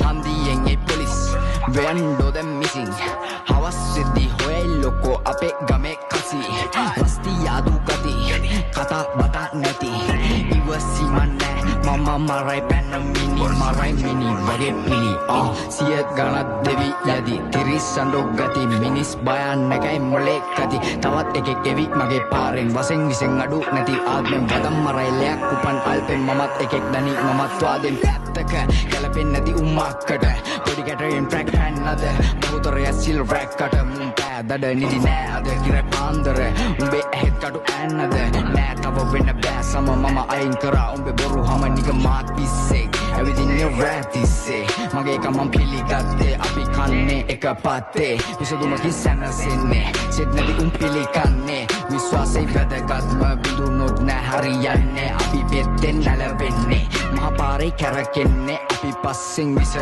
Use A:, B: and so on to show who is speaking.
A: හන්දියෙන් ඒ police වෙයන්ඩෝ දැන් මිසින්. හවස් වෙද්දි හොයයි ලොකෝ අපේ ගමේ කසි. රස්තියාදු ගති කතා බතා නැති. ඉවසීම නෑ, මම මරයි පැන මිනි, මරයි මිනි වගේ පිලි. ආ සිය ගණක් දෙවි යදි තිරිසන්ඩෝ ගති. මිනිස් භයානකයි මොලේ ගති. තවත් එකෙක් එවි මගේ පාරෙන් වසෙන් විසෙන් අඩු නැති ආත්මෙන්. වදම් මරයි ලයක් උපන් අල්පෙන්. මමත් එකෙක් දනි මමත් වාදෙන්. පැත්තක ගැලපෙන්නේ නැති උම්මක්කට පොඩි කැටරින් ට්‍රැක් පැන්නද. බහුතරය සිල් රැක්කට මුන් පෑ දඩ නිදි නෑ අද. කිර පාන්දර උඹේ ඇහෙත් කටු ඈන්නද. නෑ තව වෙන්න බෑ සම, මම අයින් කරා උඹේ බොරු හම. නික මාත් පිස්සෙක් ඇවිදින්නේ රෑ තිස්සේ. මගේ එක මං පිළිගත්තේ, අපි කන්නේ එක පත්තේ. විසඳුමකින් සැනසෙන්නේ සෙත් නැති උන් පිළිගන්නේ. විශ්වාසය වැදගත්ම, බිඳුනොත් නෑ හරියන්නේ. අපි පෙත්තෙන් නැලවෙන්නේ, මහපාරේ කැරකෙන්නේ. අපි පස්සෙන් විස